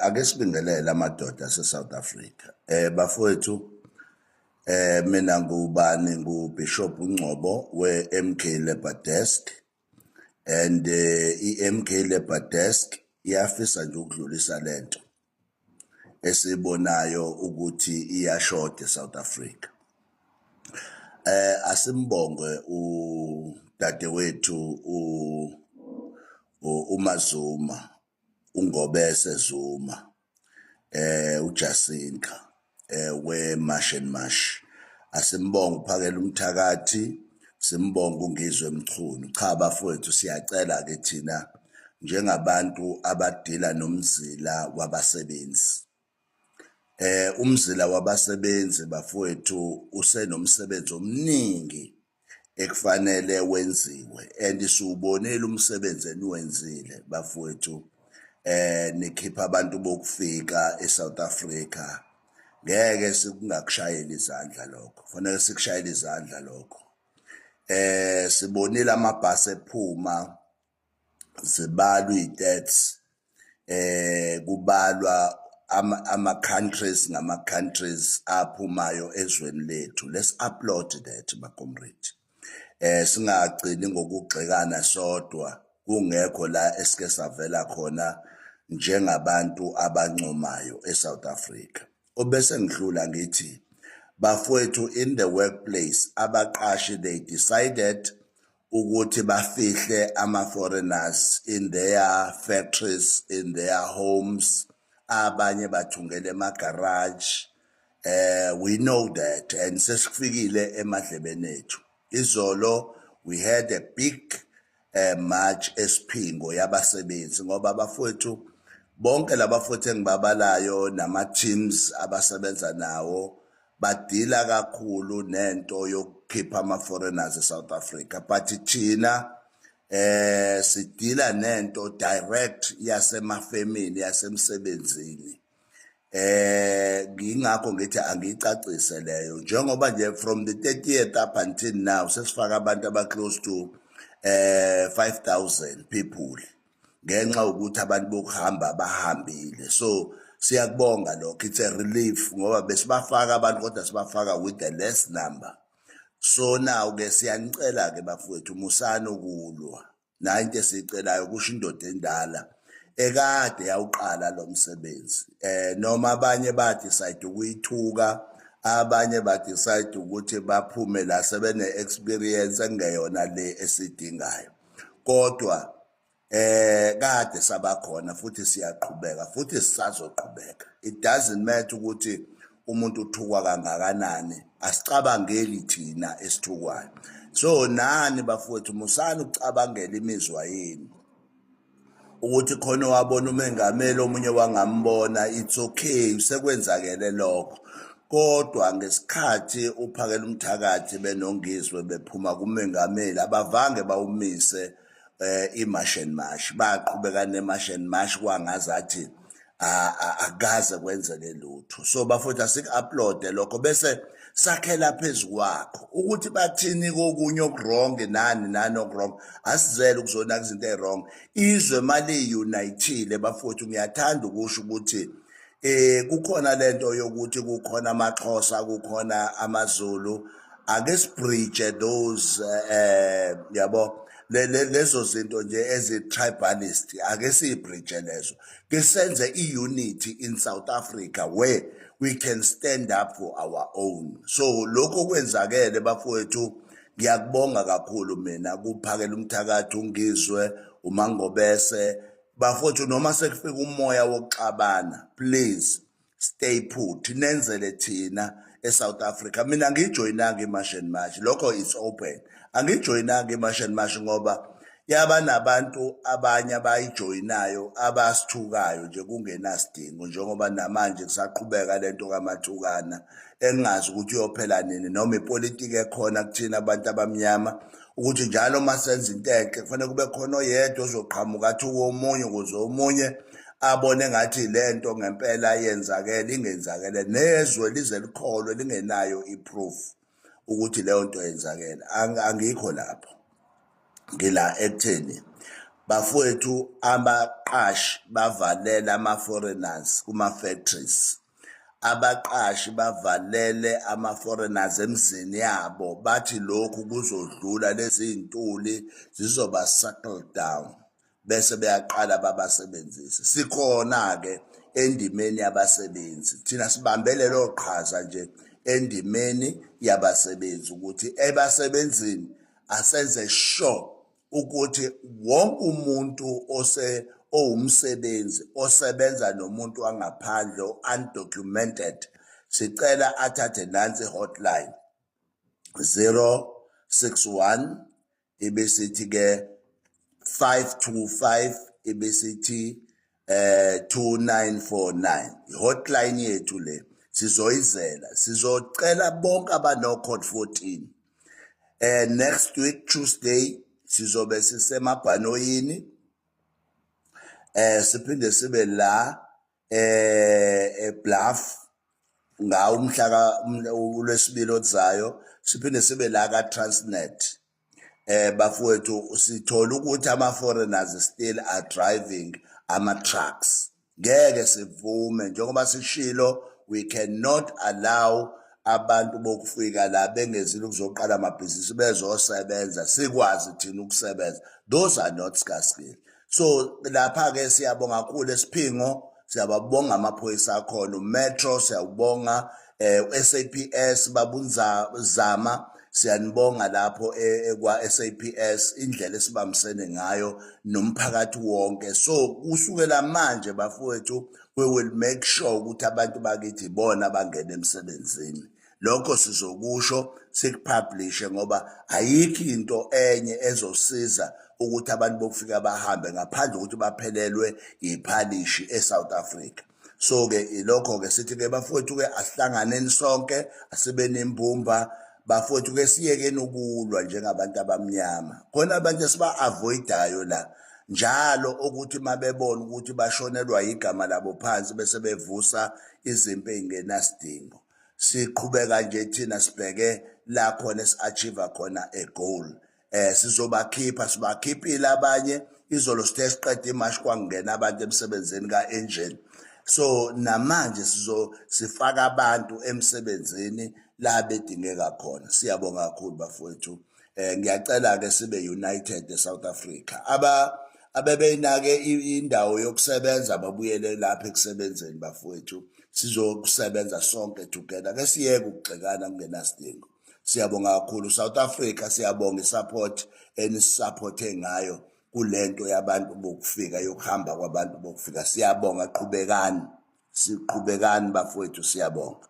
Ake sibingelele amadoda ase-South Africa. Bafowethu, mina ngubani, nguBishop uNgcobo we-MK Labour Desk, and i-MK Labour Desk iyafisa nje ukudlulisa lento esibonayo ukuthi iyashoda eSouth Africa. Asimbonge udadewethu uMaZuma, uNgobese Zuma, uJacinta we-March and March. Asimbonge uPhakela umthakathi, simbonge uNgizwe Mchunu. Cha bafowethu, siyacela ke thina njengabantu abadila nomzila wabasebenzi. Umzila wabasebenzi, bafowethu, usenomsebenzi omningi ekufanele wenziwe, and siwubonile umsebenzi eniwenzile, bafowethu, nikhipha abantu bokufika eSouth Africa. Ngeke sikungakushayela izandla lokho, kufanele sikushayele izandla lokho. Sibonile amabhasi ephuma, zibalwa iy'stats, kubalwa ama countries ngama countries aphumayo ezweni lethu. Let's applaud that, ma-comrade. Singagcini ngokugxekana sodwa kungekho la esike savela khona njengabantu abancomayo eSouth Africa. Obese ngidlula ngithi, bafowethu, in the workplace abaqashi, they decided ukuthi bafihle ama-foreigners in their factories, in their homes, abanye bathungele ema-garage. We know that, and sesifikile emadlebeni ethu. Izolo we had a big march eSiphingo yabasebenzi, ngoba bafowethu, bonke labafowethu engibabalayo nama-teams abasebenza nawo badila kakhulu nento yokukhipha ama-foreigners eSouth Africa, but thina sidila nento direct yasemafemini, yasemsebenzini. Ngingakho ngithi angiyicacise leyo, njengoba nje from the 30th up until now sesifaka abantu aba close to 5000 people ngenxa yokuthi abantu bokuhamba bahambile. So siyakubonga lokho, it's a relief, ngoba besibafaka abantu kodwa sibafaka with the less number. So now ke siyanicela ke, bafowethu, musani ukulwa. Nayo into esiyicelayo, kusho indoda endala ekade yawuqala lo msebenzi. Noma abanye ba decide ukuyithuka, abanye ba decide ukuthi baphume la sebene experience engeyona le esidingayo, kodwa kade sabakhona futhi siyaqhubeka futhi sisazoqhubeka. It doesn't matter ukuthi umuntu uthukwa kangakanani, asicabangeli thina esithukwayo. So nani, bafowethu, musani ukucabangela imizwa yenu ukuthi khona wabona umengameli, omunye wangambona. It's okay, sekwenzakele lokho. Kodwa ngesikhathi uPhakela umthakathi benoNgizwe bephuma kumengameli, abavange bawumise iMarch and March, baqhubeka neMarch and March kwangazathi akaze kwenzeke lutho. So bafowethu, asiku-applaud lokho, bese sakhela phezu kwakho ukuthi bathini kokunye oku-wrong, nani nani oku-wrong. Asizele ukuzonaka izinto ey-wrong. Izwe mali-unite-ile, bafowethu, ngiyathanda ukusho ukuthi kukhona lento yokuthi kukhona amaXhosa, kukhona amaZulu. Ake sibridge those, yabo, lezo zinto nje ezi tribalist, ake siyibridge lezo, ke senze i-unity in South Africa where we can stand up for our own. So lokho kwenzakele, bafowethu, ngiyakubonga kakhulu mina kuPhakela umthakathi, uNgizwe, uMangobese. Bafowethu, noma sekufika umoya wokuxabana, please stay put, nenzele thina eSouth Africa. Mina ngijoyinanga iMarch and March, lokho it's open. Angijoyinanga iMarch and March ngoba yaba nabantu abanye abayijoyinayo abasithukayo nje kungenasidingo, njengoba namanje kusaqhubeka lento kaMathukana engingazi ukuthi iyophela nini, noma ipolitiki ekhona kuthina abantu abamnyama ukuthi njalo uma senza into enhle kufanele kube khona oyedwa ozoqhamuka athuke omunye ukuze omunye abone ngathi lento ngempela yenzakele, ingenzakele, nezwe lize likholwe lingenayo iproof ukuthi leyo nto yenzakele. Angikho lapho, ngila ekutheni Bafowethu, abaqashi bavalela ama-foreigners kuma-factories, abaqashi bavalele ama-foreigners emzini yabo, bathi lokhu kuzodlula, lezi ntuli zizoba settle down, bese beyaqala babasebenzise. Sikhona-ke endimeni yabasebenzi, thina sibambe lelo qhaza nje endimeni yabasebenzi, ukuthi ebasebenzini asenze sure ukuthi wonke umuntu ose owumsebenzi osebenza nomuntu wangaphandle undocumented, sicela athathe nansi hotline, 061 ibisithi ke 525 ibisithi 2949. Hotline yethu le sizoyizela, sizocela bonke abano code 14. Next week Tuesday sizobe sisemabhanoyini, siphinde sibe la eBluff ngawo umhla ka ulwesibili ozayo, siphinde sibe la ka Transnet. Bafowethu, sithola ukuthi ama foreigners still are driving ama trucks. Ngeke sivume, njengoba sishilo, we cannot allow abantu bokufika la bengezile ukuzoqala amabhizinisi, bezosebenza, sikwazi thina ukusebenza. Those are not scarce. So lapha ke siyabonga kakhulu esiphingo, siyababonga amaphoyisa akhona, uMetro siyawubonga, SAPS babunza zama, siyanibonga lapho kwa SAPS, indlela esibambisene ngayo nomphakathi wonke. So kusukela manje, bafowethu, we will make sure ukuthi abantu bakithi ibona abangena emsebenzini. Lokho sizokusho, sikupublishe, ngoba ayikho into enye ezosiza ukuthi abantu bokufika bahambe ngaphandle ukuthi baphelelwe iphalishi eSouth Africa. So ke ilokho ke sithi ke, bafowethu ke, asihlanganeni sonke, asibe nembumba, bafowethu ke, siyekeni ukulwa njengabantu abamnyama. Khona abantu esiba avoidayo la njalo, ukuthi mabebona ukuthi bashonelwa igama labo phansi, bese bevusa izimpi ey'ngenasidingo. Siqhubeka nje thina, sibheke la khona esi-achieve khona a goal. Sizobakhipha, sibakhiphile abanye izolo, sithe siqeda imashi kwangena abantu emsebenzini ka-engine. So namanje sizo sifaka abantu emsebenzini la bedingeka khona. Siyabonga kakhulu, bafowethu. Ngiyacela ke sibe united eSouth Africa. Aba abebeyinake indawo yokusebenza babuyele lapha ekusebenzeni, bafowethu, sizokusebenza sonke together. Ke siyeke ukugxekana kungenasidingo. Siyabonga kakhulu, South Africa, siyabonga isupport enisupporte ngayo kulento yabantu bokufika, yokuhamba kwabantu bokufika. Siyabonga, qhubekani, siqhubekani, bafowethu, siyabonga.